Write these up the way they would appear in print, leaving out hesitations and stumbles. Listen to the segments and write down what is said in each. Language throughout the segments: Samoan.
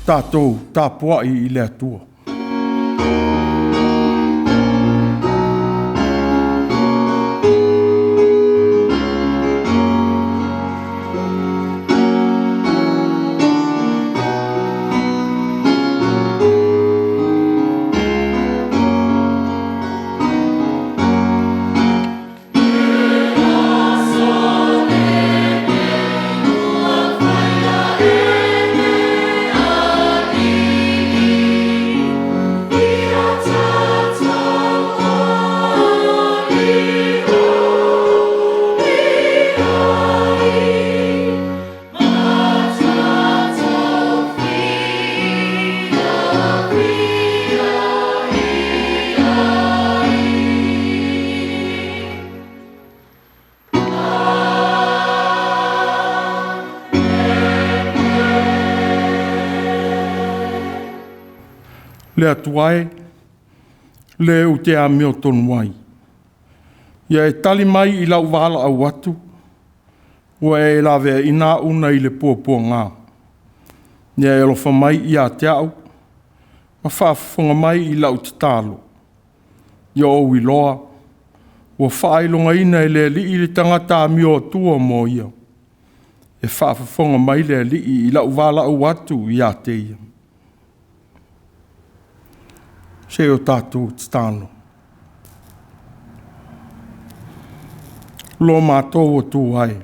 Tatou tapuai i le Atua. Le Atua e, le ou te amiotonu ai, ia e tali mai i lau valaau atu, ua e laveaiina au nai le puapuaga. Ia e alofa mai ia te au ma faafofoga mai i lau tatalo. Ia ou iloa ua faailogaina e le Alii le tagata amio atua mo ia. E faafofoga mai le Alii i lau valaau atu ia te Ia. Se i o tatou tatalo. Lo matou Atua e,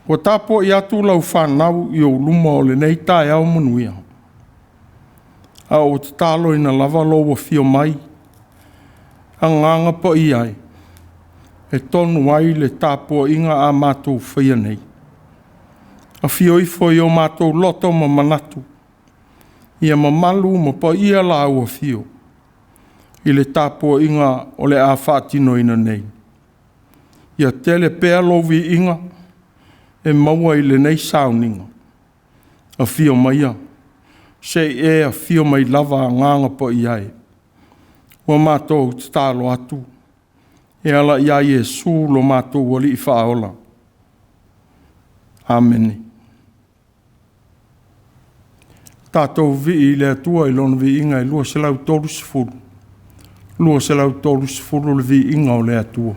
ua tapuai atu lau fanau i ou luma o lenei taeao manuia, a ua tataloina lava lou afio mai, Agaga Paia e, e tonu ai le tapuaiga a matou faia nei. Afio ifo i o matou loto ma manatu, ia mamalu ma paia lau afio i le tapuaiga o le a faatinoina nei. Ia tele pea lou viiga e maua i lenei sauniga. Afio maia, se i e afio mai lava Agaga Paia e. Ua matou tatalo atu e ala ia Iesu lo matou Alii Faaola. Amene. Tatou vivii i le Atua i Lona viiga e 230, 230 le viiga o le Atua.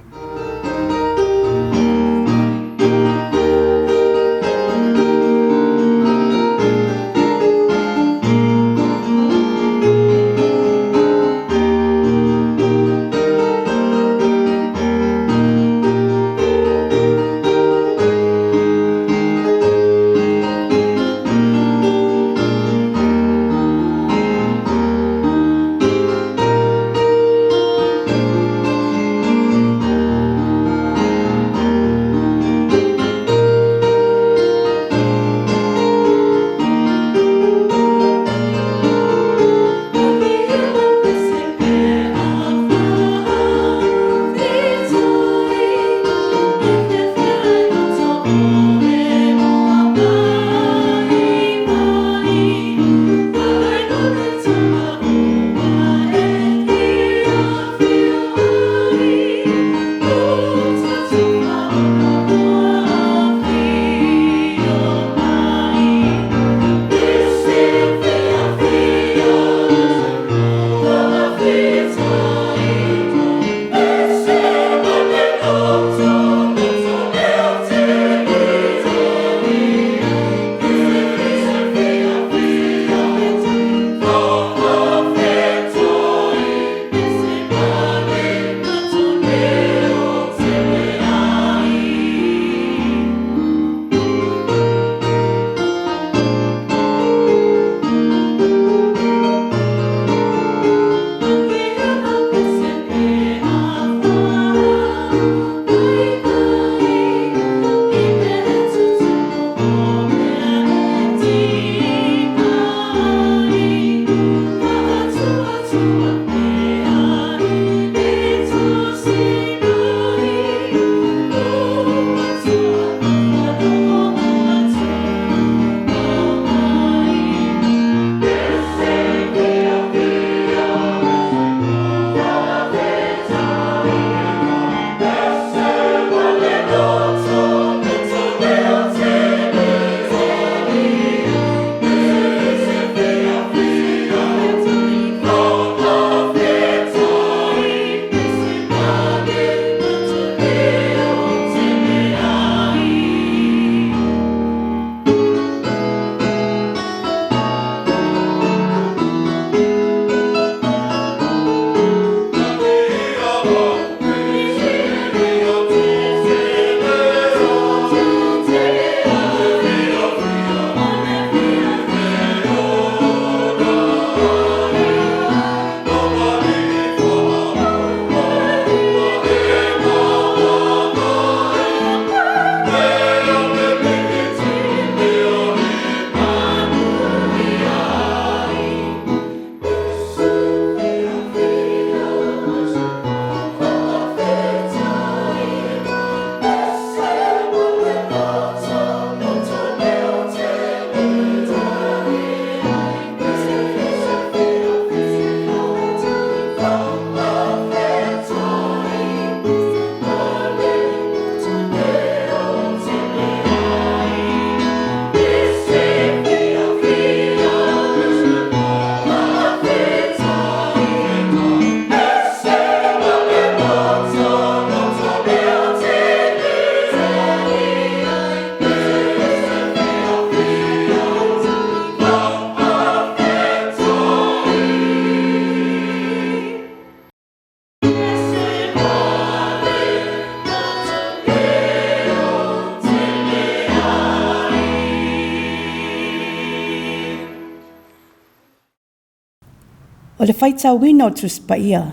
O le faitauina o le Tusi Paia.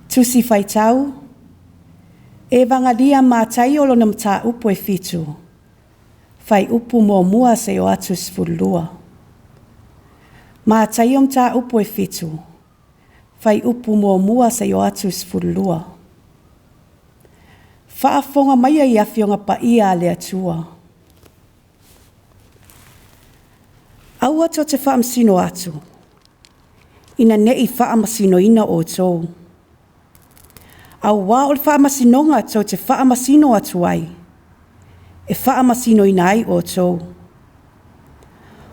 Tusi Faitau, Evagalii Mataio lona mataupu e 7, fuaiupu 1 seia oo atu i le 12. Mataio mataupu e 7, fuaiupu 1 seia oo atu i le 12. Faafofoga maia i Afioga Paia a le Atua. Aua tou te faamasino atu, ina ne i faamasinoina outou. Auā o le faamasinoga tou te faamasino atu ai, e faamasinoina ai outou.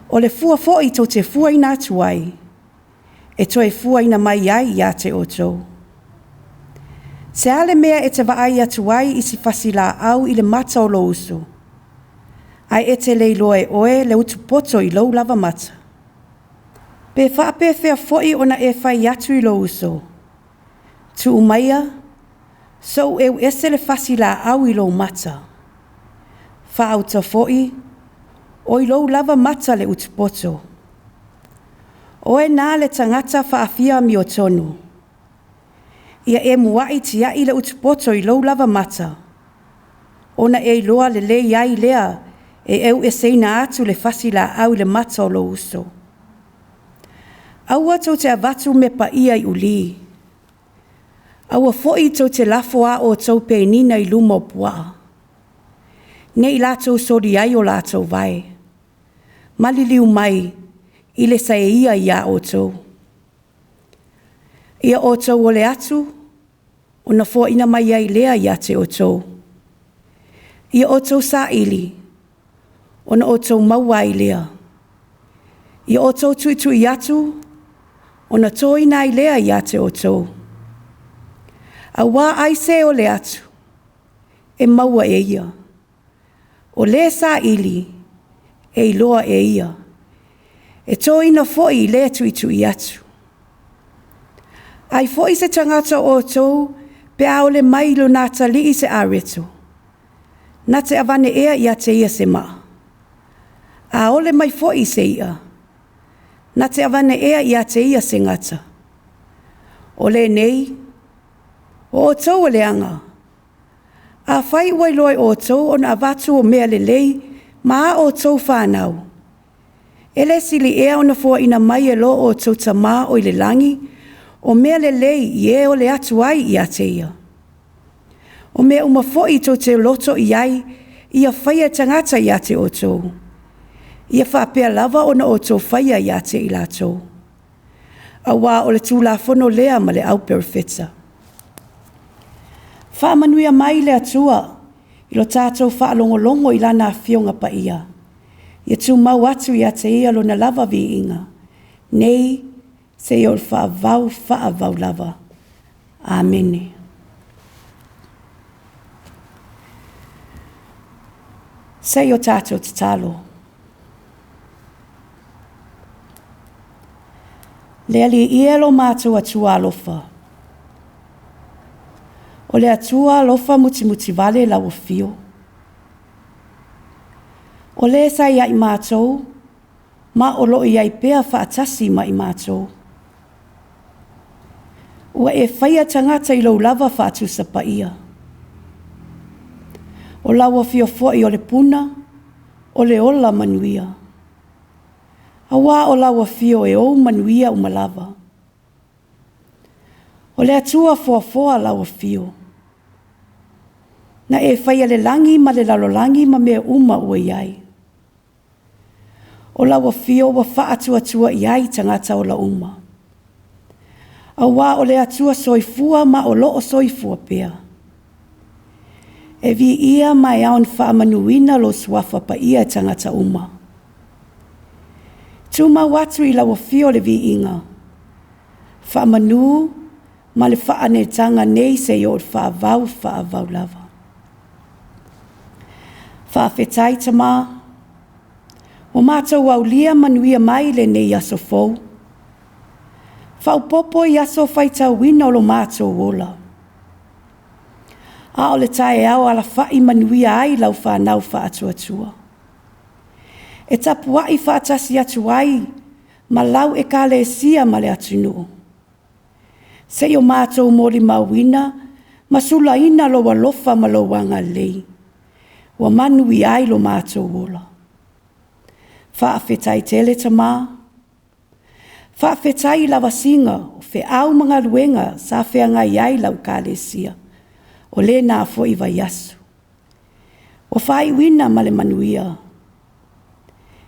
O le fua foi tou te fuaina atu ai, e toe fuaina mai ai ia te outou. Se a le mea e te vaai atu ai i si fasilaau i le mata o lou uso, ae e te le iloa e oe le utupoto i lou lava mata? Pe faapefea foi ona e fai atu i lou uso, Tuu maia, se i ou eu ese le fasilaau i lou mata. Faauta foi, o i lou lava mata le utupoto. Oe na le tagata faafiamiotonu. Ia e muai tiai le utupoto i lou lava mata, ona e iloa lelei ai lea e eueseina atu le fasilaau i le mata o lou uso. Aua tou te avatu mea paia i ulī. Aua foi tou te lafo a outou penina i luma o puaa, ne i latou soli ai o latou vae, maliliu mai i le saeia iā outou. Ia outou ole atu, ona foaiina mai ai lea ia te outou. Ia outou saili, ona outou maua ai lea. Ia outou tuitui atu, ona toina ai lea ia te outou. Auā ai se ole atu, e maua e ia. O le saili, e iloa e ia. E toina foi i le tuitui atu. Ai foi se tagata o outou pe a ole mai i lona atalii se areto, na te avane ea ia te ia se maa? A ole mai foi i se i'a, na te avane ea ia te ia se gata? O lenei, o outou o leaga. Afai ua iloa e outou ona avatu o mea lelei ma a outou whānau, e le sili ea ona foaiina mai e lo outou Tamā o i le lagi o mea lelei i e ole atu ai ia te ia. O mea uma foi tou te loto i ai, ia faia e tagata ia te outou. Ia faapea lava ona outou faia ia te i latou. Auā o le Tulafono lea ma le auperofeta. Faamanuia mai le Atua i lo tatou faalogologo i lana afioga paia. Ia tumau atu ia te ia lona lava viiga. Nei seia oo i le faavavau, faavavau lava. Amene. Se i o tatou tatalo. Le Alii e lo matou Atua alofa, o le Atua alofa mutimutivale lau afio. O le sa ia i matou, ma o lo o i ai pea faatasi ma i matou. Ua e faia tagata i lou lava faatusa paia. O lau afio foi o le puna, o le ola manuia. Auā o lau afio e ou manuia uma lava. O le Atua foafoa lau afio. Na e faia le lagi ma le lalolagi ma mea uma ua i ai. O lau afio ua faatuatua i ai tagata ola uma. Auā o le Atua soifua ma o loo soifua pea. E viia ma e ao ona faamanuina lou suafa paia e tagata uma. Tumau atu i lau afio le viiga, faamanu ma le faaneetaga nei seia oo i le faavavau, faavavau lava. Faafetai Tamā, ua matou aulia manuia mai lenei aso fou. Faaopoopo i aso faitauina o lo matou ola. A o le taeao alafai manuia ai lau fanau faatuatua. E tapuai faatasi atu ai ma lau Ekalesia ma le atunuu. Se i o matou molimauina ma sulaina lou alofa ma lou agalelei, ua manuia ai lo matou ola. Faafetai tele Tamā. Faafetai i lavasiga o feau ma galuega sa feagai ai lau Ekalesia o lena foi vaiaso. Ua faaiuina ma le manuia.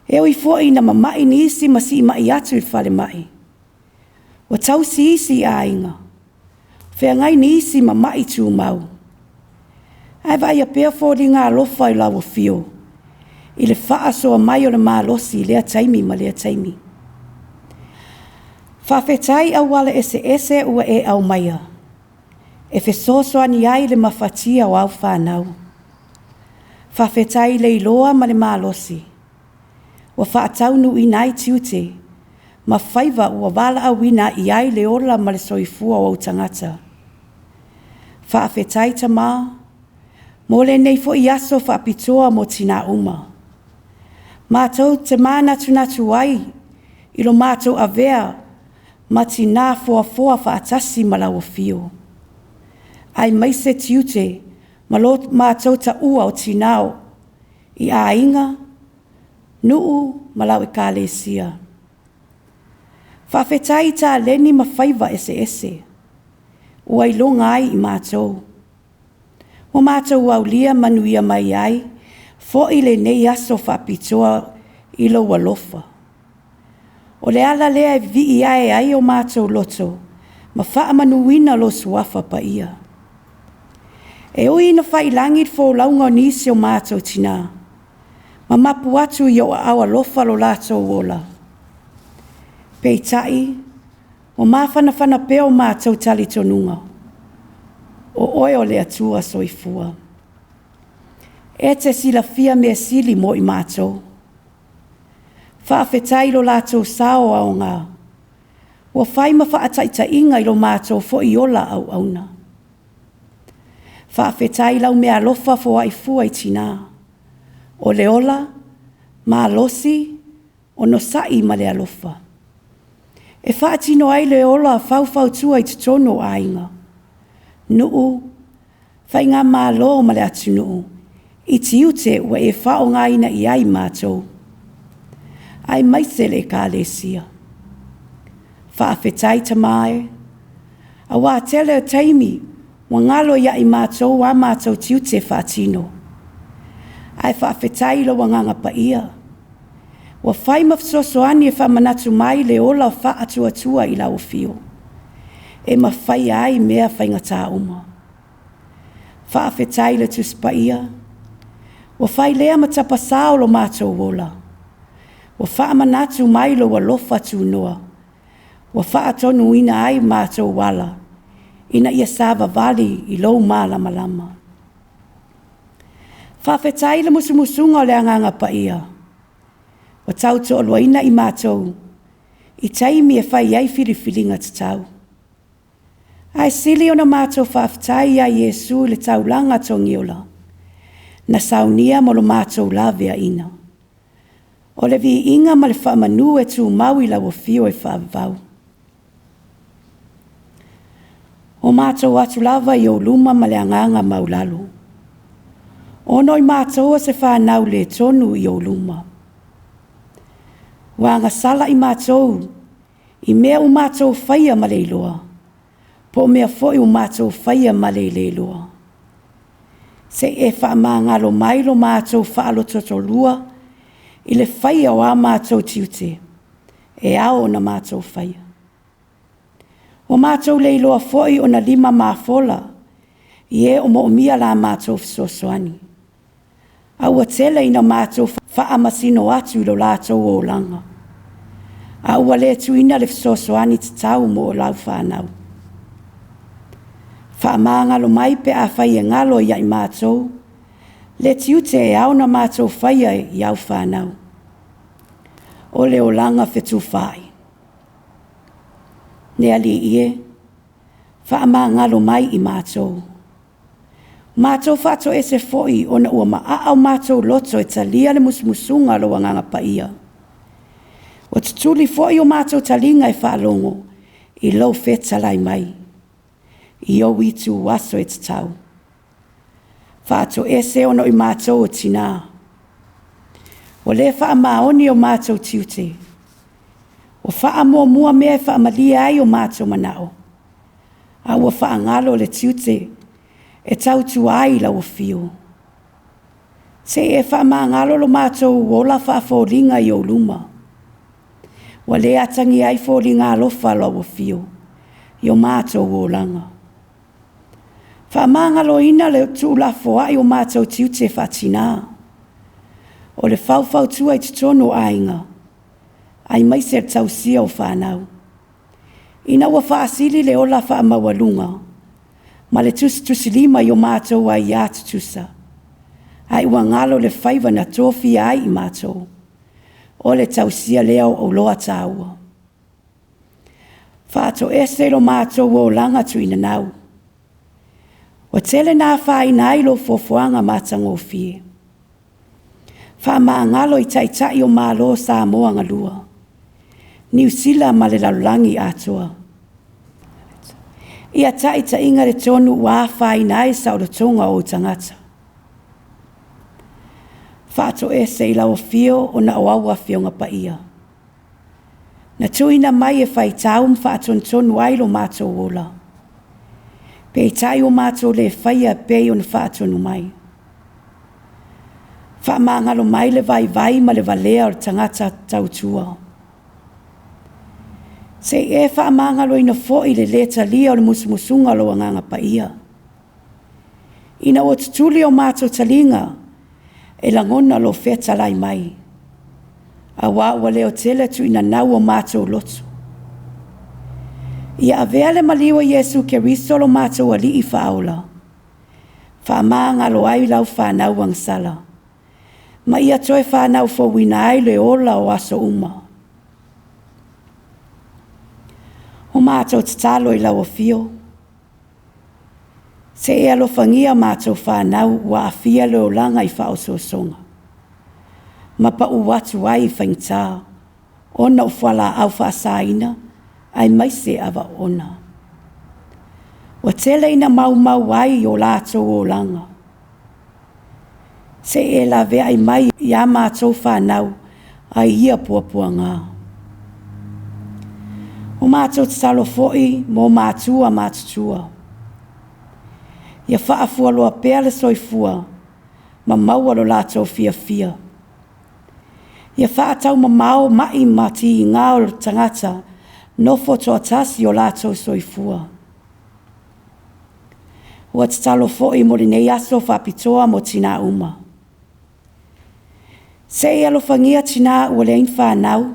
E ui foi ina mamai nisi ma siimai atu i le falemai, ua tausi isi i aiga, feagai nisi ma mai tumau, ae vaaia pea foliga alofa i lau afio i le faasoa mai o le malosi i lea taimi ma lea taimi. Faafetai i auala eseese ua e aumaia e fesoasoani ai i le mafatia o au fanau. Faafetai i le iloa ma le malosi ua faataunuuina ai tiute ma faiva ua valaauina i ai le ola ma le soifua o ou tagata. Faafetai Tamā mo lenei foi aso faapitoa mo tinā uma. Matou te manatunatu ai i lo matou avea ma tinā foafoa faatasi ma lau afio, aemaise tiute ma lo matou taua o tinā i aiga, nuu ma lau Ekalesia. Faafetai i taleni ma faiva eseese ua iloga ai i matou. Ua matou aulia manuia mai ai foi lenei aso faapitoa i lou alofa. O le ala lea e vivii ae ai o matou loto ma faamanuina lou suafa paia. E ui ina faiilagi le folauga o nisi o matou tinā, ma mapu atu i ou aao alofa lo latou ola, peitai, ua mafanafana pea o matou talitonuga, o oe o le Atua soifua. E te silafia mea sili mo i matou. Faafetai i lo latou sao aoga, ua fai ma faataitaiga i lo matou foi ola auauna. Faafetai i lau meaalofa foai fua i tinā, o le ola, malosi, onosai ma le alofa. E faatino ai le ola faufautua i totonu o aiga, nuu, faigamalo ma le atunuu i tiute ua e faaaogaina i ai matou, aemaise le Ekalesia. Faafetai Tamā e, auā tele o taimi ua galo ia i matou a matou tiute faatino. Ae faafetai i lou Agaga Paia, ua fai ma fesoasoani e faamanatu mai le ola faatuatua i lau afio, e mafaia ai mea faigata uma. Faafetai i le Tusi Paia, ua fai lea ma tapasā o lo matou ola, ua faamanatu mai lou alofa tunoa, ua faatonuina ai matou ala, ina ia savavali i lou malamalama. Faafetai i le musumusuga o le Agaga Paia, ua tautoaluaina i matou i taimi e fai ai filifiliga tatau. Ae sili ona matou faafetai ia Iesu i le taulaga togiola, na saunia mo lo matou laveaiina. O le viiga ma le faamanu e tumau i lau afio e faavavau. O matou atu lava i ou luma ma le agaga maulalo, ona o i matou o se fanau le tonu i ou luma. Ua agasala i matou i mea ua matou faia ma le iloa, po o mea foi ua matou faia ma le le iloa. Se i e faamagalo mai lo matou faalototolua i le faia o a matou tiute e ao ona matou faia. Ua matou le iloa foi ona lima mafola i e o moomia la matou fesoasoani, a ua tele ina matou faamasino atu i lo latou olaga, a ua le tuuina le fesoasoani tatau mo lau fanau. Faamagalo mai pe afai e galo ia i matou le tiute e ao ona matou faia i au fanau, o le olaga fetufaai. Le Alii e, faamagalo mai i matou. Matou faatoese foi ona ua maaa o matou loto e talia le musumusuga a lou Agaga Paia. Ua tutuli foi o matou taliga e faalogo i lou fetalai mai, i ou itu aso e tatau. Faatoese ona o i matou o tinā. Ua le faamaoni o matou tiute. Ua faamuamua mea e faamalie ai o matou manao, a ua faagalo le tiute e tautua ai i lau afio. Se i e faamagalo lo matou ola faafoliga i ou luma. Ua le atagia ai foliga alofa o lau afio i o matou olaga. Faamagaloina le tuulafoai o matou tiute faatina. O le faufautua i totonu o aiga, aemaise le tausia o fanau. Ina ua faasili le ola faamaualuga ma le tusitusilima i o matou aia tutusa, ae ua galo le faiva na tofia ai i matou, o le tausia lea o oloa taua. Faatoese lo matou olaga tuinanau. Ua tele na afaina ai lou foafoaga matagofie. Faamagalo i taitai o Malo o Samoa na lua, Niu Sila ma le lalolagi atoa. Ia taitaiga le tonu ua afaina ai saolotoga o ou tagata. Faatoese i lau afio ona o au Afioga Paia. Na tuuina mai e faitau ma faatonutonu ai lo matou ola. Peitai ua matou le faia e pei ona faatonu mai. Faamagalo mai le vaivai ma le valea o le tagata tautua. Se i e faamagaloina foi le lē talia o le musumusuga o lou Agaga Paia. Ina ua tutuli o matou taliga, e lagona lou fetalai mai, aua ua leotele tuinanau o matou loto. Ia avea le maliu o Iesu Keriso lo matou Alii Faaola, faamagalo ai lau fanau agasala, ma ia toe fanau fouina ai le ola o aso uma. O matou tatalo i lau afio, se i alofagia matou fanau ua aafia le olaga i faaosoosoga, ma pau atu ai i faigata ona o fualaau faasaina aemaise ava oona. Ua tele ina maumau ai o latou olaga. Se i e laveai mai iā matou fanau ai ia puapuaga. O matou tatalo foi mo matua matutua. Ia faafualoa pea le soifua ma maua lo latou fiafia. Ia faataumamao mai ma tiga o le tagata nofo toatasi o latou soifua. Ua tatalo foi mo lenei aso faapitoa mo tinā uma. Se i alofagia tinā ua leai ni fanau,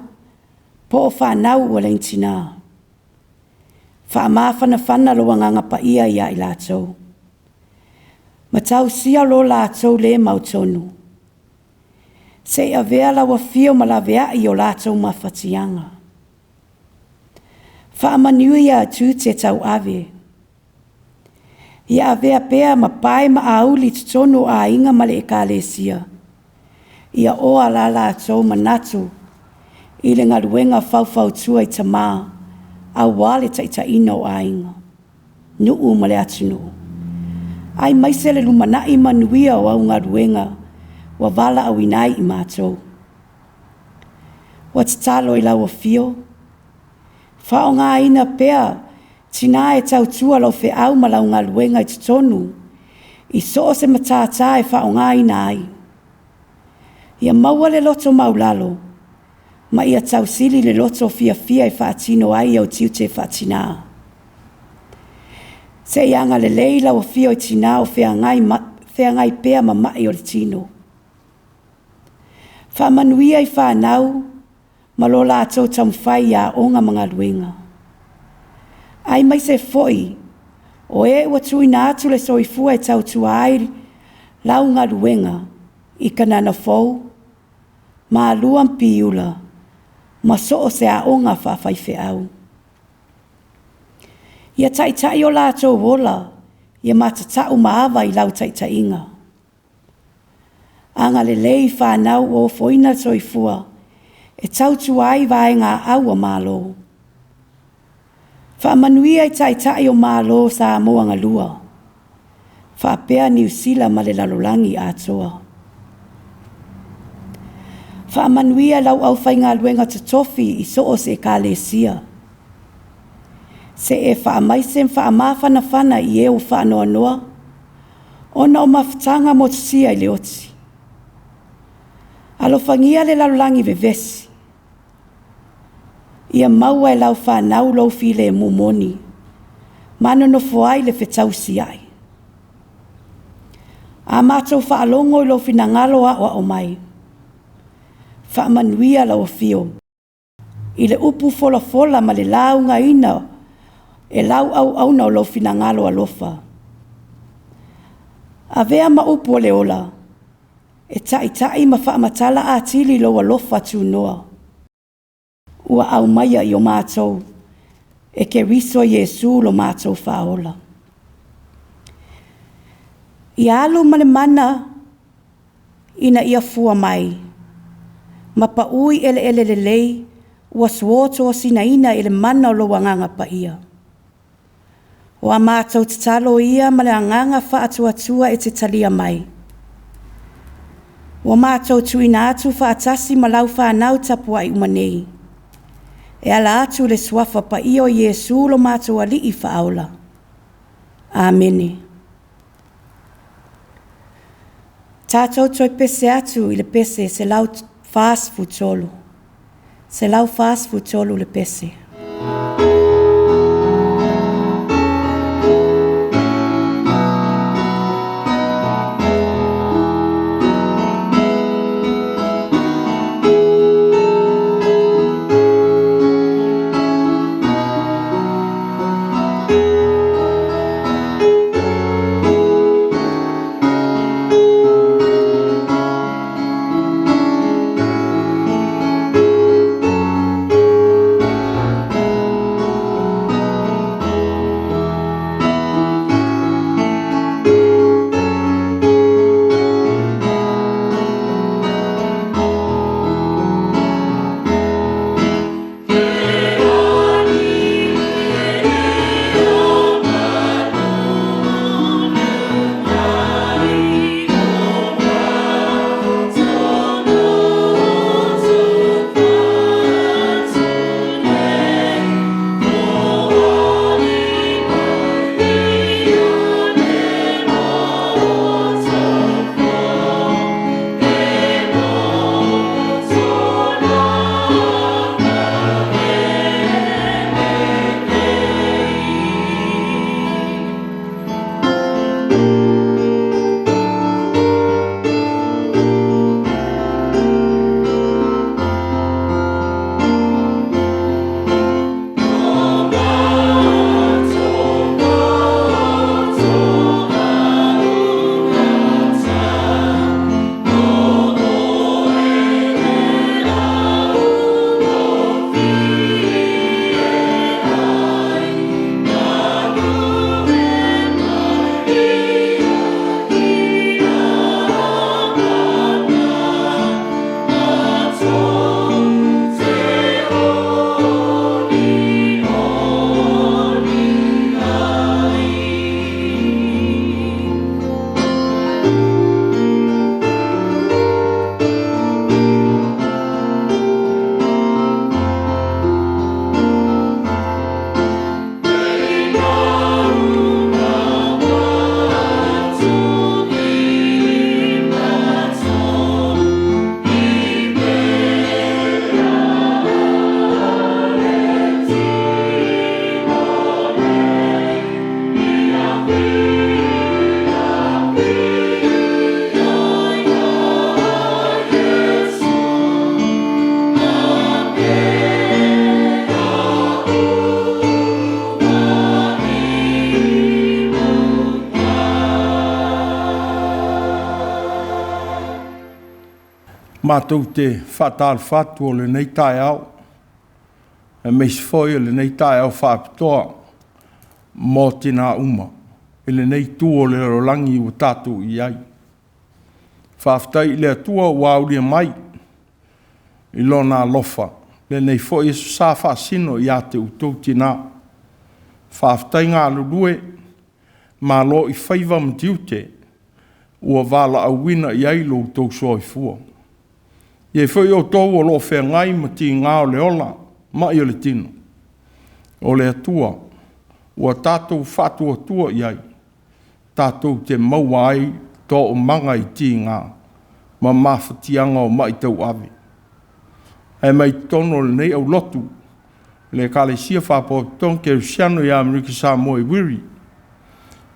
po o fanau ua leai ni tinā. Faamafanafana lou agaga paia ia i latou. Ma tausia lo latou le mautonu. Se i avea lau afio ma laveai o latou mafatiaga. Faamanuia tiute tauave. Ia avea pea ma pae ma auli i totonu o aiga ma le ekalesia. Ia oa la latou manatu i le galuega faufautua i tama aua le taitaiina o aiga, nuu ma le atunuu. Aemaise le lumanai manuia o au galuega ua valaauina ai i matou. Ua tatalo i lau afio, faaaogaina pea tinā e tautua lau feau ma lau galuega i totonu i so o se matata e faaaogaina ai. Ia maua le loto maulalo ma ia tausili le loto fiafia e faatino ai au tiute faatinā. Se i agalelei lau afio i tinā o feagai, ma, feagai pea ma mai o le tino. Faamanuia i fanau ma lo latou taumafai i aoga ma galuega. Aemaise foi o e ua tuuina atu le soifua e tautua ai lau galuega i Kanana Fou, Malua ma Piula, ma so o se aoga faafaifeau. Ia taitai o latou ola, ia matatau ma ava i lau taitaiga. Agalelei i fanau ua ofoina le soifua. e tautua ai vaegaau a Malo. Faamanuia i Taitai o Malo o Samoa na lua, faapea Niu Sila ma le lalolagi atoa. Faamanuia lau aufaigaluega totofi i so o se ekalesia. Se e faamaise ma faamafanafana i e ua faanoanoa ona o mafutaga motusia i le oti. Alofagia le lalolagi vevesi, ia maua e lau fanau lou filemu moni ma nonofo ai le fetausiai. A matou faalogo i lou finagalo aoao mai, faamanuia lau afio i le upu folafola ma le laugaina e lau auauna o lou finagalo alofa. Avea ma upu o le ola e taitai ma faamatala atili lou alofa tunoa ua aumaia i o matou e Keriso Iesu lo matou Faaola. Ia alu ma le mana ina ia fua mai ma pau i eleele lelei ua suotosinaina i le mana o lou Agaga Paia. O a matou tatalo ia ma le agaga faatuatua e te talia mai. Ua matou tuuina atu faatasi ma lau fanau tapuai uma nei, e ala atu i le suafa paia o Iesu lo matou Alii Faaola. Amene. Tatou toe pese atu i le pese 143. 143 le pese. Matou te faatalofa atu o lenei taeao, aemaise foi o lenei taeao faapitoa mo tina uma i lenei itu o le lalolagi ua tatou i ai. Faafetai i le Atua ua aulia mai. i Lona alofa lenei foi aso sa faasino ia te outou tinā. Faafetai galulue, malo i faiva ma tiute ua valaauina i ai lo outou soifua. E i ai foi outou o lo o feagai ma tiga o le ola, mai o le tino, o le Atua ua tatou faatuatua i ai, tatou te maua ai toomaga i tiga ma mafatiaga o mai tauave. Ae mai totonu o lenei aulotu, le Ekalesia Faapotopotoga Kerisiano i Amerika Samoa i Wiri,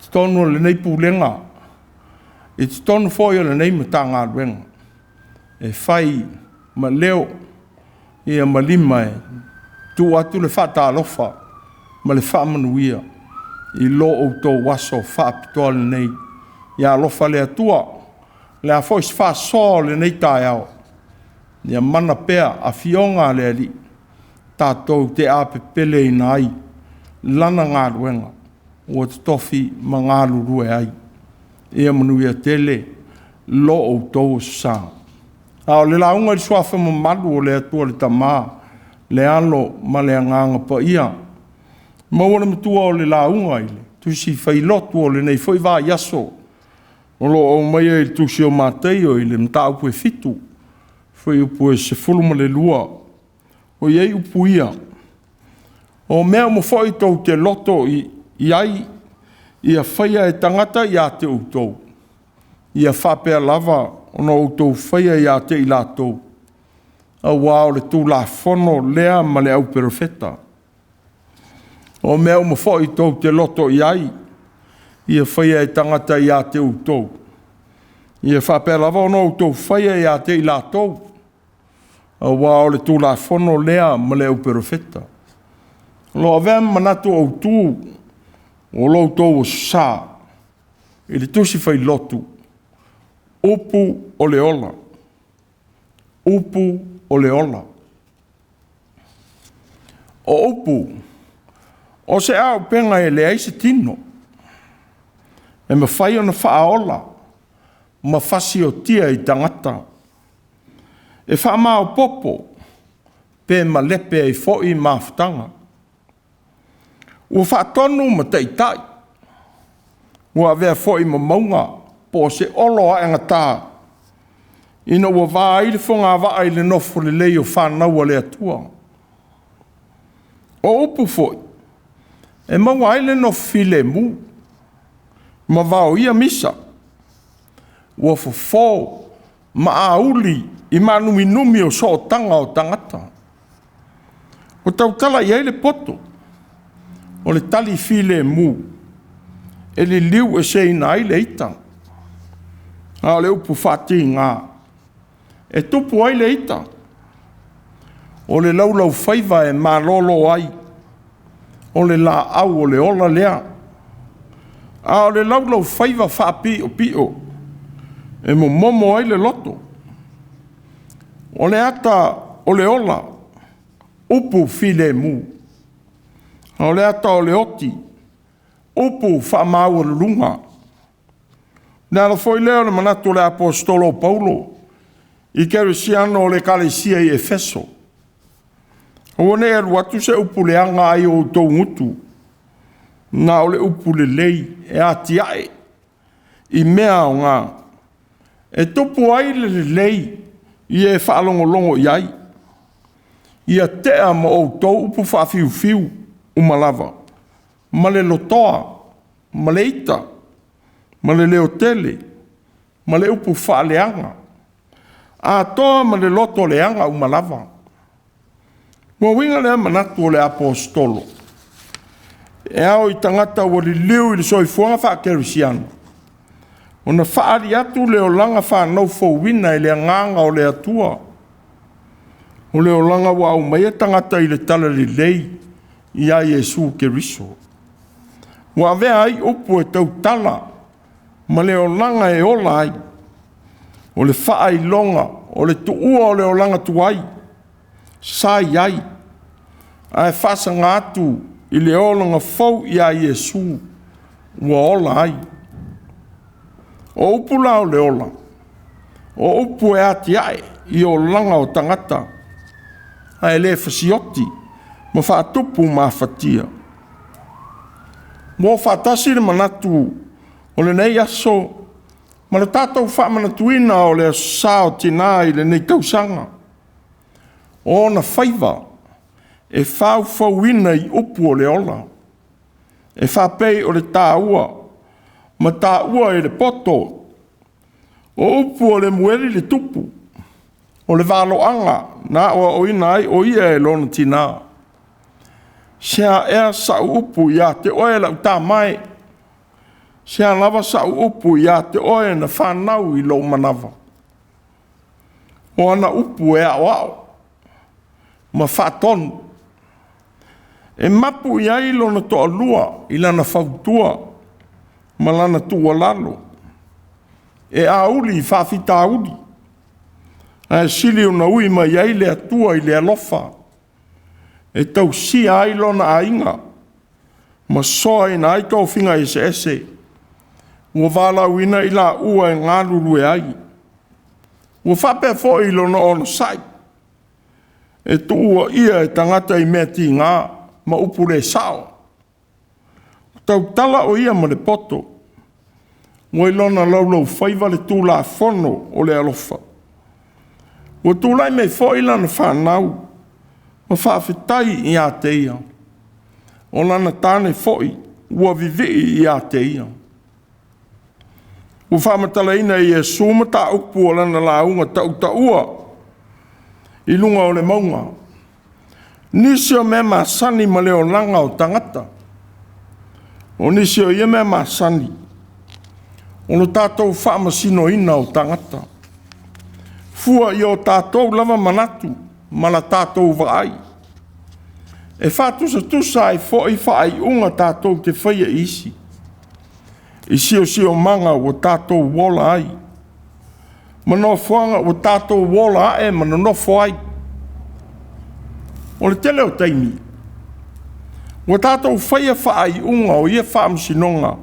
totonu o lenei Pulega, i totonu foi o lenei Matagaluega, e fai ma leo ma lima e tuu atu le faatalofa ma le faamanuia i lo outou aso faapitoa lenei. Ia alofa le Atua, o le a foi se faasoa o lenei taeao, ia mana pea afioga a le Alii, tatou te apepeleina ai Lana galuega ua totofi ma galulue ai. Ia manuia tele lo outou aso sa. A o le lauga i le suafa mamalu o le Atua le Tama, le Alo ma le Agaga Paia, maua le matua o le lauga i le tusi failotu o lenei foi vaiaso, o lo o aumaia i le tusi o Mataio i le mataupu e 7, fuaiupu e 12, o i ai upu ia, “O mea uma foi tou te loto i ai ia faia e tagata ia te outou, ia faapea lava ona outou faia ia te i latou, aua o le Tulafono lea ma le auperofeta. O mea uma foi tou te loto i ai ia faia e tagata ia te outou, ia faapea lava ona outou faia ia te i latou, aua o le Tulafono lea ma le auperofeta. O lo o avea ma manatu autu o lo outou aso sa i le tusi fai-lotu, upu o le ola. Upu o le ola. O upu, o se auupega e leai se tino, e mafai ona faaola ma fasiotia i tagata, e faamaopoopo pe malepe ai foi mafutaga. Ua faatonu ma taitai, ua avea foi ma mauga po o se olo aegata, ina ua va ai le fogavaa i le nofo lelei o fanau a le Atua. O upu foi, e maua ai le nofo filemu, ma vaoia misa, ua fofo ma auli i maanuminumi o sootaga o tagata. Ua tautala i ai le poto, o le tali filemu e liliueseina ai le ita, a o le upu faatiga e tupu ai le ita. O le laulaufaiva e malolo ai, o le laau o le ola lea, a o le laulaufaiva faapiopio e momomo ai le loto. O le ata o le ola, upu filemu, a o le ata o le oti, upu faamaualuluga. O le ala foi lea o le manatu o le Aposetolo o Paulo i kerisiano o le ekalesia i Efeso, aua ne i alu atu se upu leaga ai o outou gutu, na o le upu lelei e atiae i mea aoga, e tupu ai le lelei i e faalogologo i ai. Ia tea ma outou upu faafiufiu uma lava, ma le lotoa, ma le ita, ma le leotele, ma le upu faaleaga, atoa ma le loto leaga uma lava. Ua uiga lea manatu o le Aposetolo, e ao i tagata ua liliu i le soifuaga faakerisiano, ona faaali atu le olaga fanau fouina i le agaga o le Atua. O le olaga ua aumaia tagata i le talalelei ia Iesu Keriso. Ua avea ai upu e tautala ma le olaga e ola ai, o le faailoga o le tuua o le olaga tuai sa i ai, ae faasaga atu i le olaga fou ia Iesu ua ola ai. O upu la o le ola, o upu e atiae i olaga o tagata ae le fasioti ma faatupu mafatia. Ua faatasi le manatu o lenei aso ma le tatou faamanatuina o le Aso Sa o Tina i lenei tausaga. O ona faiva e faufauina i upu o le ola, e faapei o le taua ma taua i le poto. O upu o Lemueli le tupu, o le valoaga na aoaoina ai o ia e lona tinã. Se a ea sau upu ia te oe lau tama e, se a lava sau upu ia te oe na fanau i lou manava? O ana upu e aoao ma faatonu, e mapu i ai lona toalua i lana fautua ma lana tuualalo. E auli i faafitauli, ae sili ona ui mai ai le Atua i le alofa e tausia ai lona aiga ma soaina ai tofiga eseese ua valaauina i laua e galulue ai. Ua faapea foi lona onosai, e tuuaia e tagata i mea tiga ma upu le sao. Ua tautala o ia ma le poto, ua i lona laulaufaiva le tulafono o le alofa. Ua tulai mai foi lana fanau ma faafetai ia te ia, o lana tane foi ua vivii ia te ia. Ua faamatalaina e Iesu mataupu o lana lauga tautaua i luga o le mauga, nisi o mea masani ma le olaga o tagata. O nisi o ia mea masani, o lo tatou faamasinoina o tagata, fua i o tatou lava manatu ma la tatou vaai, e faatusatusa ai foi faaiuga tatou te faia i isi, i siosiomaga ua tatou ola ai, ma nofoaga ua tatou ola ae ma nonofo ai. O le tele o taimi, ua tatou faia faaiuga o ia faamasinoga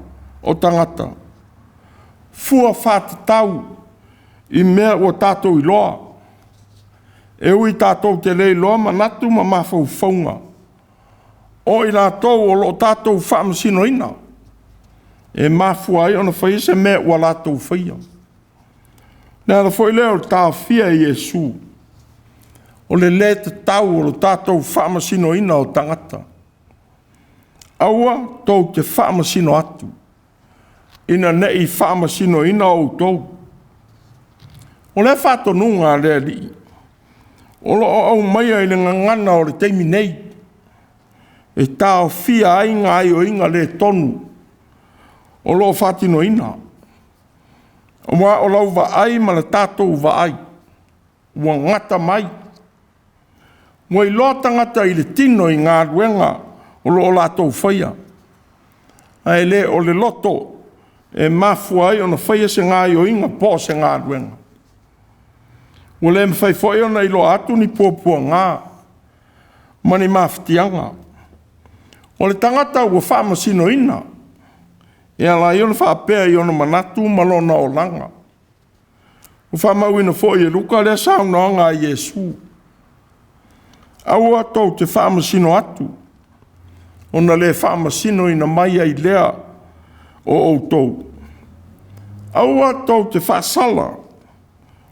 o tagata, fua faatatau i mea ua tatou iloa. E ui tatou te le iloa manatu ma mafaufauga o i latou o lo o tatou faamasinoina, e mafua ai ona faia se mea ua latou faia. O le ala foi lea o le taofia e Iesu, o le lē tatau o le tatou faamasinoina o tagata. Aua tou te faamasino atu, ina ne i faamasinoina outou. O lea faatonuga a le Alii, o lo o aumaia i le gagana o le taimi nei, e taofia ai gaoioiga le tonu o lo o faatinoina, aua o lau vaai ma le tatou vaai ua gata mai. Ua iloa tagata i le tino i galuega o lo o latou faia, ae le o le loto e mafua ai ona faia se gaoioiga po o se galuega. Ua le mafai foi ona iloa atu ni puapuaga ma ni mafatiaga. O le tagata ua faamasinoina, e ala ai ona faapea i ona manatu ma lona olaga. Ua faamauina foi e Luka lea saunoaga a Iesu, “Aua tou te faamasino atu, ona le faamasinoina mai ai lea o outou. Aua tou te faasala,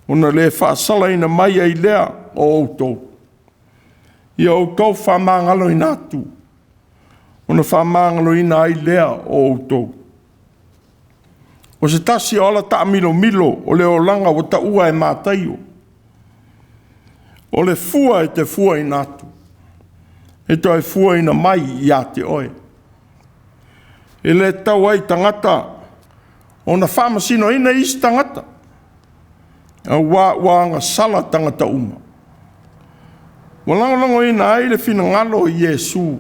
ona le faasalaina mai ai lea o outou. Ia outou faamagaloina atu, ona faamagaloina ai lea o outou.” O se tasi o ala taamilomilo o le olaga ua taua e Mataio, o le fua e te fuaina atu, e toe fuaina mai ia te oe. E le tatau ai i tagata ona faamasinoina isi tagata, aua ua agasala tagata uma. Ua lagolagoina ai le finagalo o Iesu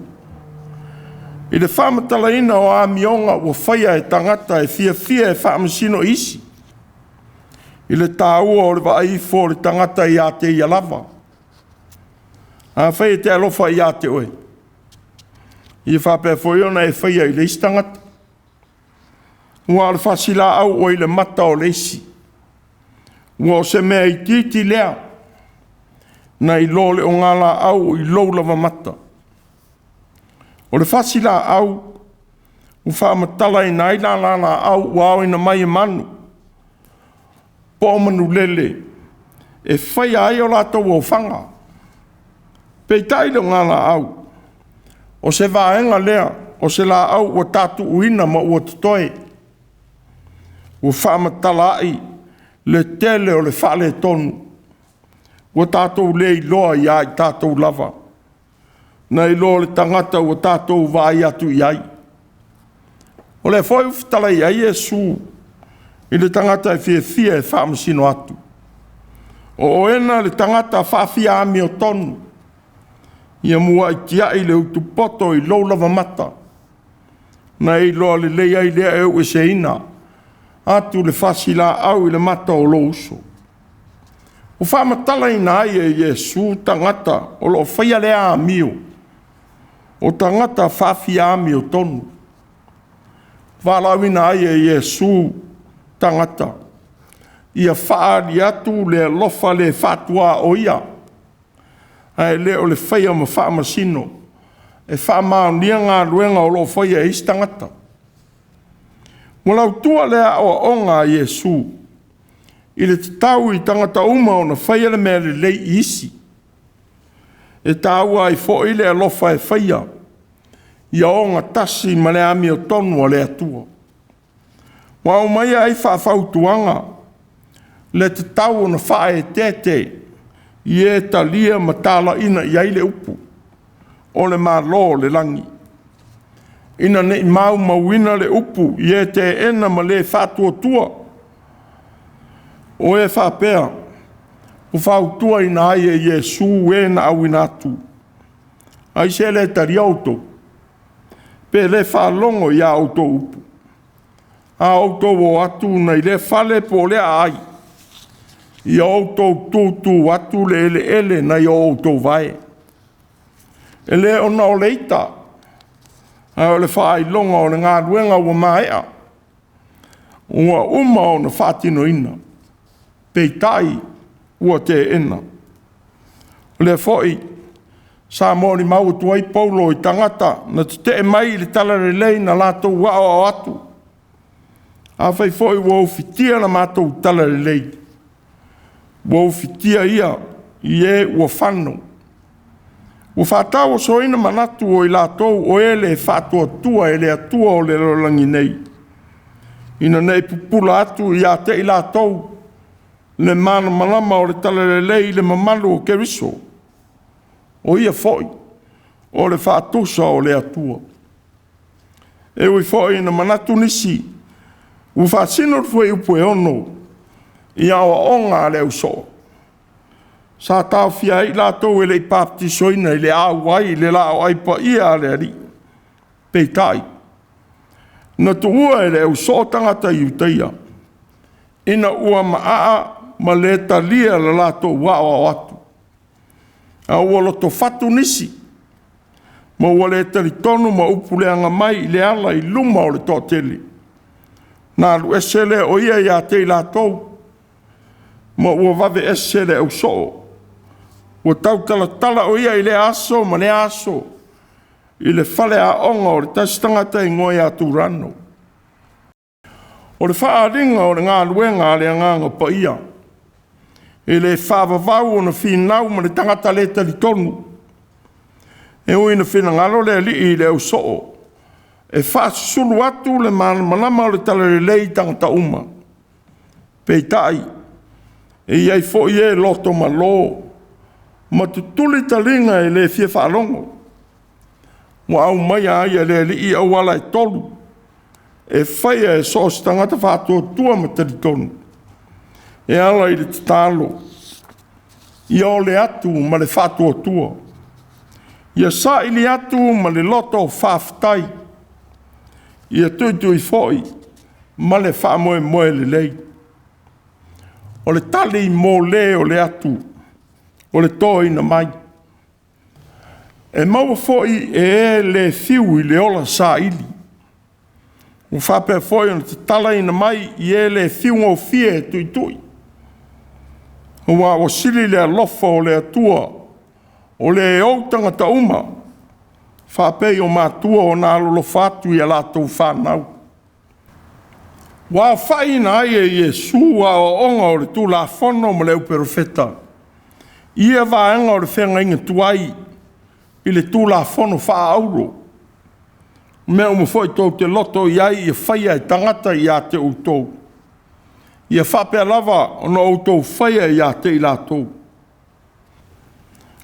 i le faamatalaina o amioga ua faia e tagata e fiafia e faamasino i isi, i le taua o le vaai ifo o le tagata ia te ia lava. Afai e te alofa ia te oe, ia faapea foi ona e faia i le isi tagata. Aua o le fasilaau ua i le mata o le isi, ua o se mea itiiti lea. Nai lo le ogalaau i lou lava mata. O le fasilaau ua faamatalaina ai lala laau ua aoina mai e manu, po o manulele e faia ai o latou ofaga. Peitai le ogalaau, o se vaega lea o se laau ua tatuuina ma ua totoe, ua faamatala ai le tele o le faaletonu ua tatou le iloa ia i tatou lava, nai lo le tagata ua tatou vaai atu i ai. O lea foi ua fetalai ai Iesu i le tagata e fiafia e faamasino atu. O oena le tagata faafia amiotonu, ia muai tiai le utupoto i lou lava mata, na e iloa lelei ai lea e ueseina atu le fasilaau i le mata o lou uso. Ua faamatalaina ai e Iesu tagata o lo o faia lea amio, o tagata faafia amiotonu. Valaauina ai e Iesu tagata ia faaali atu le alofa le faatuaoia, ae le o le faia ma faamasino e faamaonia galuega o lo o faia e isi tagata. Ua lautua le aoaoga a Iesu i le tatau i tagata uma ona faia le mea lelei i isi. E taua ai foi le alofa e faia, ia ogatasi ma le amiotonu a le Atua. Ua aumaia ai faafautuaga le tatau ona faaeteete i e talia ma talaiina i ai le upu o le Malo o le lagi, ina ne i maumauina le upu i e teena ma le faatuatua, o e faapea ua fautuaina ai e Iesu e na auina atu. Aisea e le talia outou? Pe le faalogo i a outou upu? A outou o atu nai lea fale po o lea aai, ia outou tutu atu le eleele nai o outou vae. E le ona o le ita, ae o le faailoga o le galuega ua maea, ua uma ona faatinoina, peitai ua teena. O lea foi sa molimau atu ai Paulo i tagata na tetee mai i le talalelei na latou aoao atu. Afai foi ua ufitia le matou talalelei, ua ufitia ia i e ua fano, ua faatauosoina manatu o i latou o e le faatuatua i le Atua o le lalolagi nei, ina ne i pupula atu ia te i latou le malamalama o le talalelei i le mamalu o Keriso, o Ia foi o le faatusa o le Atua. E ui foi ina manatu nisi ua faasino le fuaiupu e 6 i aoaoga a le ausoo, sa taofia ai i latou e le i papatisoina i le auai i le laau paia a le Alii, peitai, na tuua e le ausoo tagata Iutaia ina ua maaa ma le talia le latou aoao atu, a ua lotofatu nisi ma ua le talitonu ma upu leaga mai i le ala i luma o le toatele. Na alu ese lea o ia ia te i latou, ma ua vave ese le ausoo. Ua tautalatala o ia i lea aso ma lea aso i le faleaoga o le tasi tagata e igoa ia Turano. O le faaaliga o le galuega a le Agaga Paia, e le faavavau ona finau ma le tagata le talitonu. E ui ina finagalo le Alii i le ausoo e faasusulu atu le malamalama o le talalelei i tagata uma, peitai, e i ai foi e loto malo ma tutuli taliga e le fia faalogo. Ua aumaia ai e le Alii auala e tolu e faia e so o se tagata faatuatua ma talitonu e ala i le tatalo, ia ole atu ma le faatuatua, ia saili atu ma le loto faafetai, ia tuitui foi ma le faamoemoe lelei. O le tali mo le ole atu, o le toina mai. E maua foi e e le fiu i le ola saili. Ua faapea foi ona tatalaina mai i e le fiugofie e tuitui. Aua ua sili le alofa o le Atua, o le e ou tagata uma, faapei o matua ona alolofa atu i a latou fanau. Ua aofaiina ai e Iesu aoaoga o le Tulafono ma le Auperofeta, ia vaega o le feagaiga tuai i le Tulafono faaauro, mea uma foi tou te loto i ai ia faia e tagata ia te outou, ia faapea lava ona outou faia ia te i latou.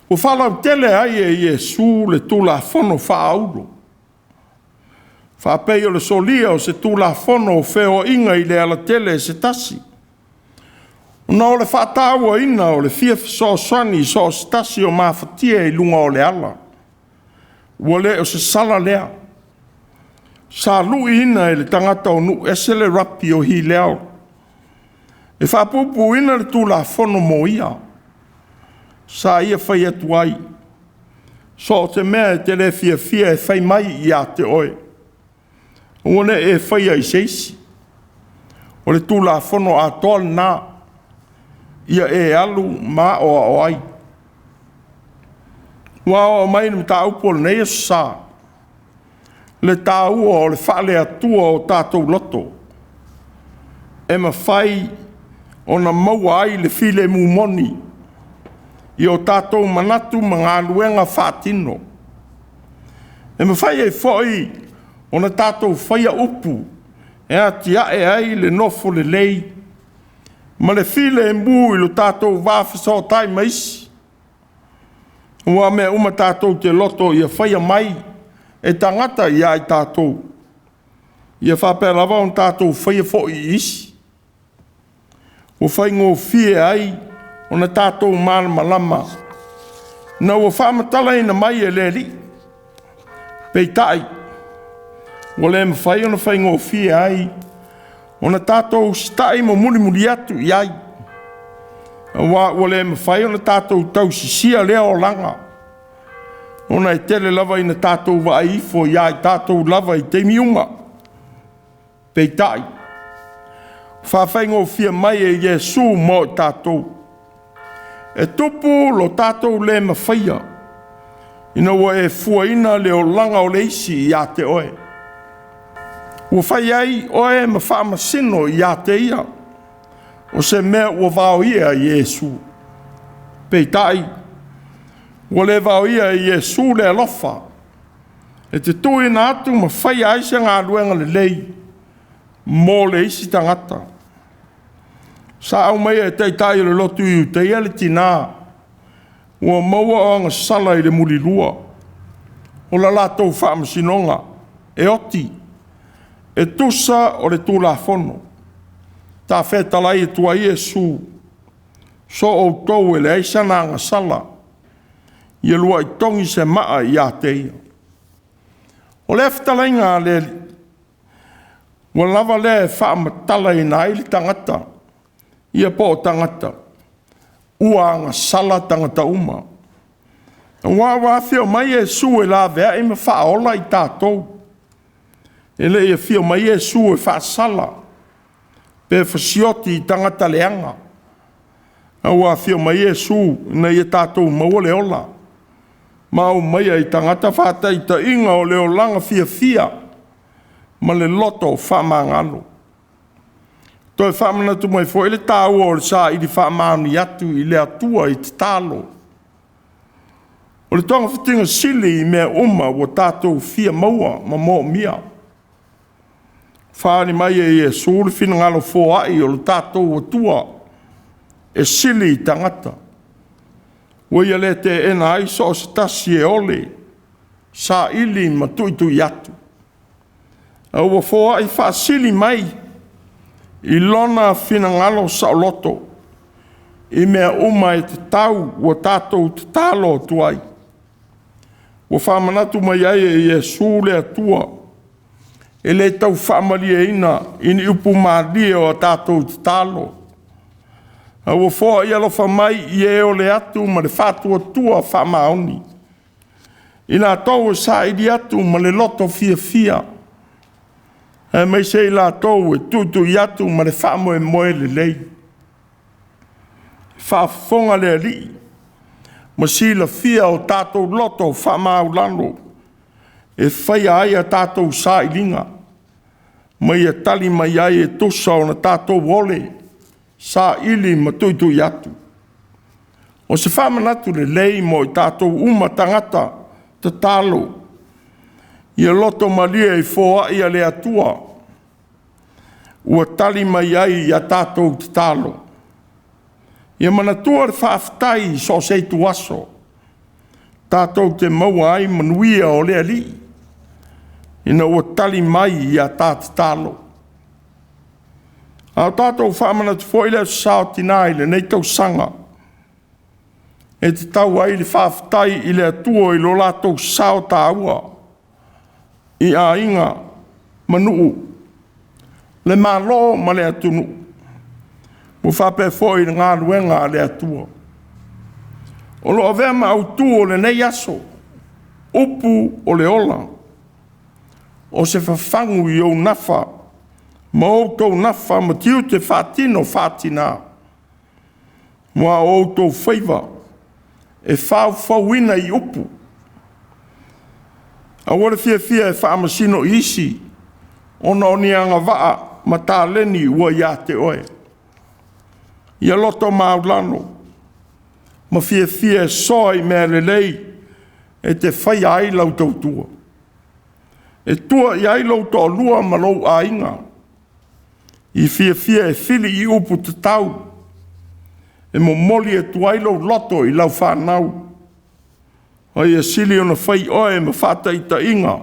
Ua faalautele ai e Iesu le Tulafono faaauro, faapei o le solia o se Tulafono o feoaiga i le alatele e se tasi, ona o le faatauaina o le fia fesoasoani i so o se tasi o mafatia i luga o le ala. Ua le o se sala lea. Sa luiina e le tagata o nuu ese le rapi o Hileo e faapuupuuina le Tulafono mo ia. Sa ia fai atu ai, “So o se mea e te le fiafia e fai mai ia te oe, aua ne i e faia i se isi.” O le Tulafono atoa lena, ia e alu ma aoao ai. Ua aoao mai i le mataupu o lenei Aso Sa, le taua o le faale-Atua o tatou loto, e mafai ona maua ai le filemu moni i o tatou manatu ma galuega faatino. E mafai ai foi ona tatou faia upu e atiae ai le nofo lelei ma le filemu i lo tatou va fesootai ma isi, aua o mea uma tatou te loto ia faia mai e tagata ia i tatou, ia faapea lava ona tatou faia foi i isi. Ua faigofie ai ona tatou malamalama ina ua faamatalaina mai e le Alii. Peitai, ua le mafai ona faigofie ai ona tatou usitai ma mulimuli atu i ai, aua ua le mafai ona tatou tausisia lea olaga, ona e tele lava ina tatou vaai ifo ia i tatou lava i taimi uma. Peitai, ua faafaigofie mai e Iesu mo i tatou. E tupu lo tatou le mafaia ina ua e fuaina le olaga o le isi ia te oe. Ua fai ai oe ma faamasino ia te ia, o se mea ua vaoia e Iesu. Peitai, ua le vaoia e Iesu le alofa e te tuuina atu ma faia ai se galuega lelei mo le isi tagata. Sa aumaia e taitai o le lotu i Iutaia le tinã ua maua o agasala i le mulilua o la latou faamasinoga e oti e tusa o le Tulafono. Tafetalai atu ai Iesu, “So outou e leai sana agasala, ia luai togi se maa ia te ia.” O lea fetalaiga a le Alii, ua lava lea e faamatalaina ai le tagata, ia po o tagata, ua agasala tagata uma. Aua ua afio mai Iesu e laveai ma faaola i tatou. E le i afio mai Iesu e faasala pe fasioti i tagata leaga, a ua afio mai Iesu ina ia tatou maua le ola, ma aumaia i tagata faataitaiga o le olaga fiafia ma le loto faamagalo. Toe faamanatu mai foi le taua o le saili faamaoni atu i le Atua i tatalo. O le togafitiga sili i mea uma ua tatou fia maua ma moomia. Faaali mai e Iesu le finagalo foai o le tatou Atua e sili i tagata, ua ia le teena ai so o se tasi e ole, saili ma tuitui atu, a ua foai faasili mai i lona finagalo saoloto i mea uma e tatau ua tatou tatalo atu ai. Ua faamanatu mai ai e Iesu le Atua e le taufaamalieina i ni upu malie o a tatou tatalo, a ua foai alofa mai i e ole atu ma le faatuatua faamaoni, i latou e saili atu ma le loto fiafia, aemaise i latou e tuitui atu ma le faamoemoe lelei. Faafofoga le Alii ma silafia o tatou loto faamaualalo e faia ai a tatou sailiga, ma ia tali mai ai e tusa ona tatou ole, saili ma tuitui atu. O se faamanatu lelei mo i tatou uma tagata tatalo, ia loto malie i foai a le Atua ua tali mai ai ia tatou tatalo. Ia manatua le faafetai i so o se ituaso, tatou te maua ai manuia o le Alii, ina ua tali mai ia ta tatalo. A o tatou faamanatu foi le Aso Sa o Tina i lenei tausaga, e tatau ai le faafetai i le Atua i lo latou sao taua i aiga ma nuu, le Malo ma le atunuu, ua faapea foi le galuega a le Atua. O lo o avea ma autu o lenei aso, upu o le ola, o se fafagu i ou nafa ma outou nafa ma tiute faatino faa-tina, aua o outou faiva e faufauina i upu. Aua le fiafia e faamasino i isi ona o ni agavaa ma taleni ua ia te oe. Ia loto maualalo ma fiafia e soa i mea lelei e te faia ai lau tautua, e tua i ai lou toalua ma lou aiga. Ia fiafia e fili i upu tatau e momoli atu ai lou loto i lau fanau, a ia sili ona fai oe ma faataitaiga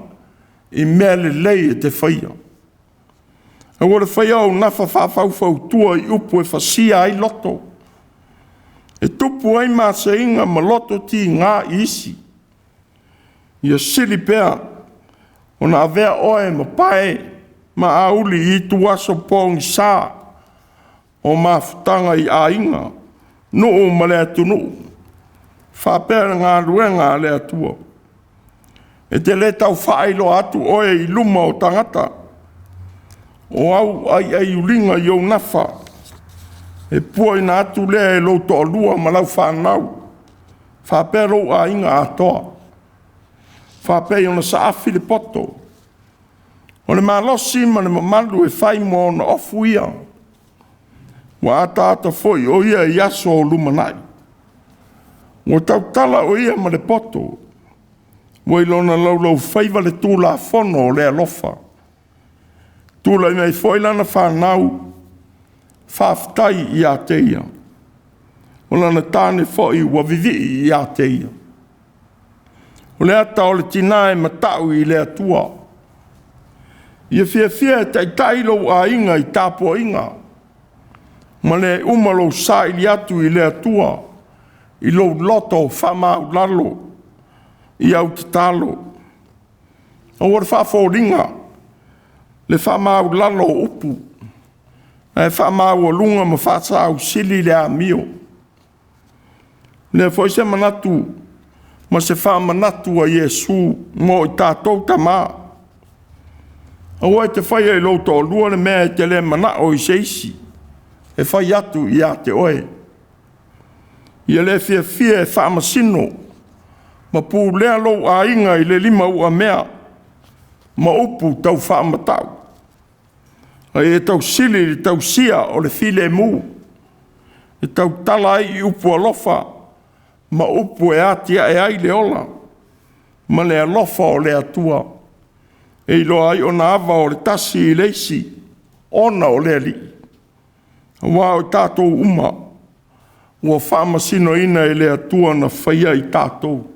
i mea lelei e te faia. Aua le faia ou nafa faafaufautua i upu e fasia ai loto, e tupu ai maseiga ma loto tiga i isi. Ia sili pea ona avea oe ma pae ma auli i ituaso pogisa o mafutaga i aiga, nuu ma le atunuu, faapea le galuega a le Atua. E te le tau faailoa atu oe i luma o tagata, o au aiaiuliga i ou nafa, e puaina atu lea e lou toalua ma lau fanau, faapea lou aiga atoa, faapei ona saafi le poto. O le malosi ma le mamalu e fai ma ona ofu ia, ua ataata foi o ia i aso o lumanai. Ua tautala o ia ma le poto, ua i lona laulaufaiva le Tulafono o le alofa. Tulai mai foi lana fanau, faafetai ia te ia, o lana tane foi ua vivii ia te ia. O le ata o le tina e matau i le Atua. Ia fiafia e taitai lou aiga i tapuaiga, ma le uma lou saili atu i le Atua i lou loto faamaualalo i au tatalo. Aua le faafoliga le faamaualalo o upu, ae faamaualuga ma faasausili le amio. O lea foi se manatu ma se faamanatu a Iesu mo i tatou tama. Aua e te faia i lou toalua le mea e te le manao i se isi e fai atu ia te oe. Ia le fiafia e faamasino ma pulea lou aiga i le limauamea ma upu taufaamatau, a ia tausili i le tausia o le filemu, e tautala ai i upu alofa ma upu e atiae ai le ola ma le alofa o le Atua, e iloa ai ona ava o le tasi i le isi ona o le Alii. Aua o i tatou uma ua faamasinoina e le Atua na faia i tatou.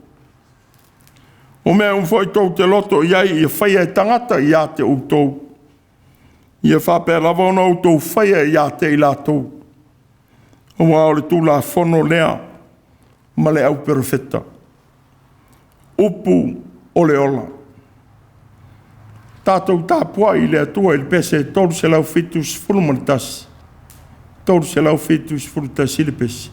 O mea uma foi tou te loto i ai ia faia e tagata ia te outou, ia faapea lava ona outou faia ia te i latou, aua o le Tulafono lea ma le auperofeta. Upu o le ola. Tatou tapuai i le Atua i le pese 371, 371 le pese.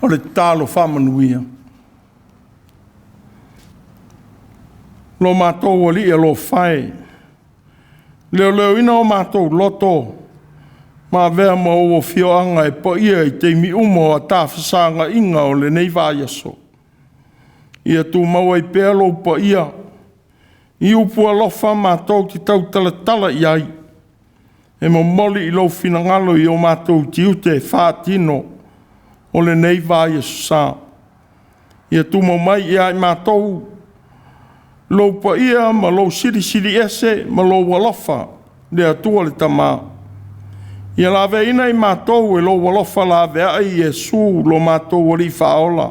O le tatalo faamanuia. Lo matou Alii alofa e, leoleoina o matou loto ma avea ma ou afioaga e paia i taimi uma o ta fesagaiga o lenei vaiaso. Ia tumau ai pea lou paia i upu alofa matou te tautalatala i ai, e momoli i lou finagalo i o matou tiute faatino o lenei vaiaso sa. Ia tumau mai ia i matou lou paia ma lou silisiliese ma lou alofa, le Atua le Tama. Ia laveaiina i matou e lou alofa laveai Iesu lo matou Alii Faaola.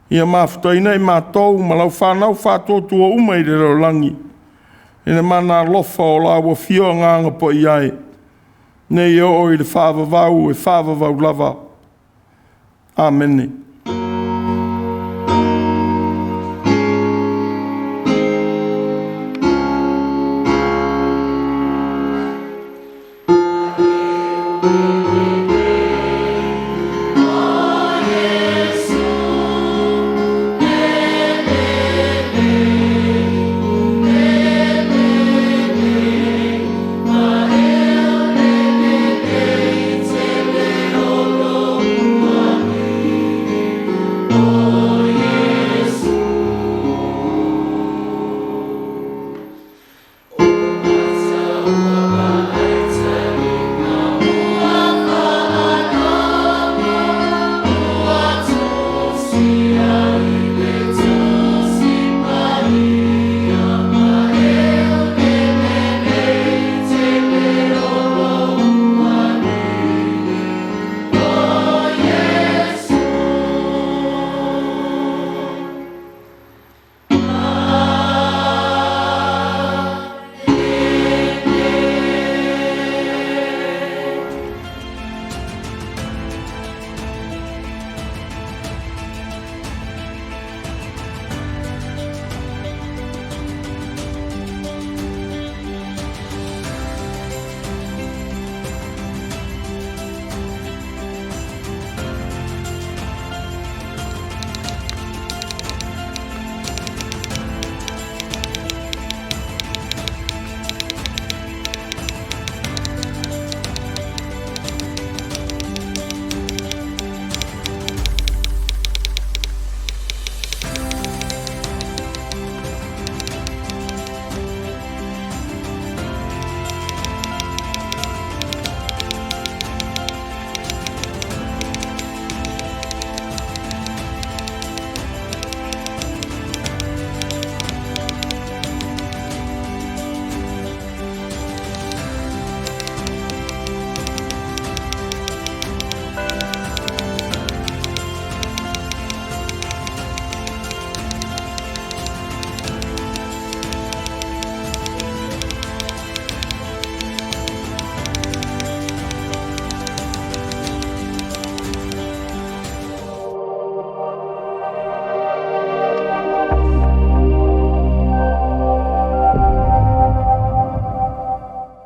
Ia mafutaina i matou ma lau fanau faatuatua uma i le lalolagi i le mana alofa o lau afio Agaga Paia e, nei oo i le faavavau e faavavau lava. Amene.